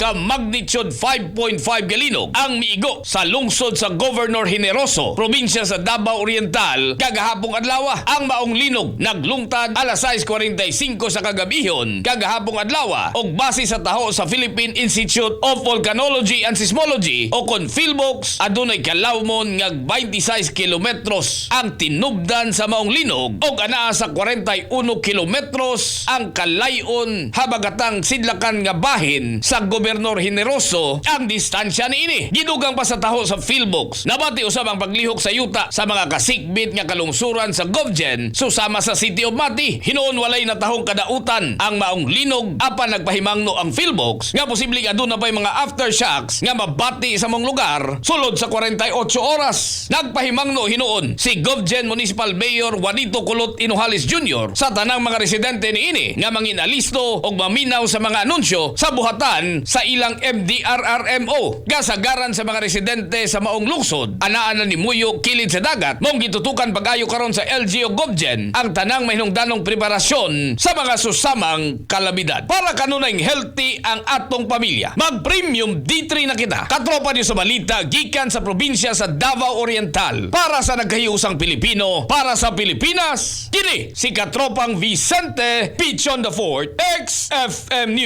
Ka magnitude 5.5 galinog ang miigo sa lungsod sa Governor Generoso, probinsya sa Davao Oriental, kagahapong adlaw. Ang maong linog naglungtad alas 6:45 sa kagabihon kagahapong adlaw og base sa taho sa Philippine Institute of Volcanology and Seismology o kon PHIVOLCS, adunay kalawmon nga 26 kilometros ang tinubdan sa maong linog og anaa sa 41 kilometros ang kalayon habagatang sidlakan nga bahin sa Gobernador Generoso ang distansya niini. Gidugang pa sa taho sa PHIVOLCS, nabati usab ang paglihok sa yuta sa mga kasikbit nga kalungsuran sa GovGen susama sa City of Mati. Hinuon walay natahong kadautan ang maong linog, apan nagpahimangno ang PHIVOLCS nga posibleng aduna pay mga aftershocks nga mabati sa maong lugar sulod sa 48 oras. Nagpahimangno hinuon si GovGen Municipal Mayor Juanito Kulot Inojales Jr. sa tanang mga residente niini nga mangin alisto og maminaw sa mga anunsyo sa buhatan sa ilang MDRRMO. Kasagaran sa mga residente sa maong lungsod anaa na nimuyo kilid sa dagat, maong gitutukan pag-ayo karon sa LGU GovGen ang tanang mahinungdanong preparasyon sa mga susamang kalamidad. Para kanunayng healthy ang atong pamilya, mag Premium D3 na kita. Katropa niyo sa balita gikan sa probinsya sa Davao Oriental. Para sa nagkahiusang Pilipino, para sa Pilipinas, kini si Katropang Vicente Pichon the Fourth, XFM News.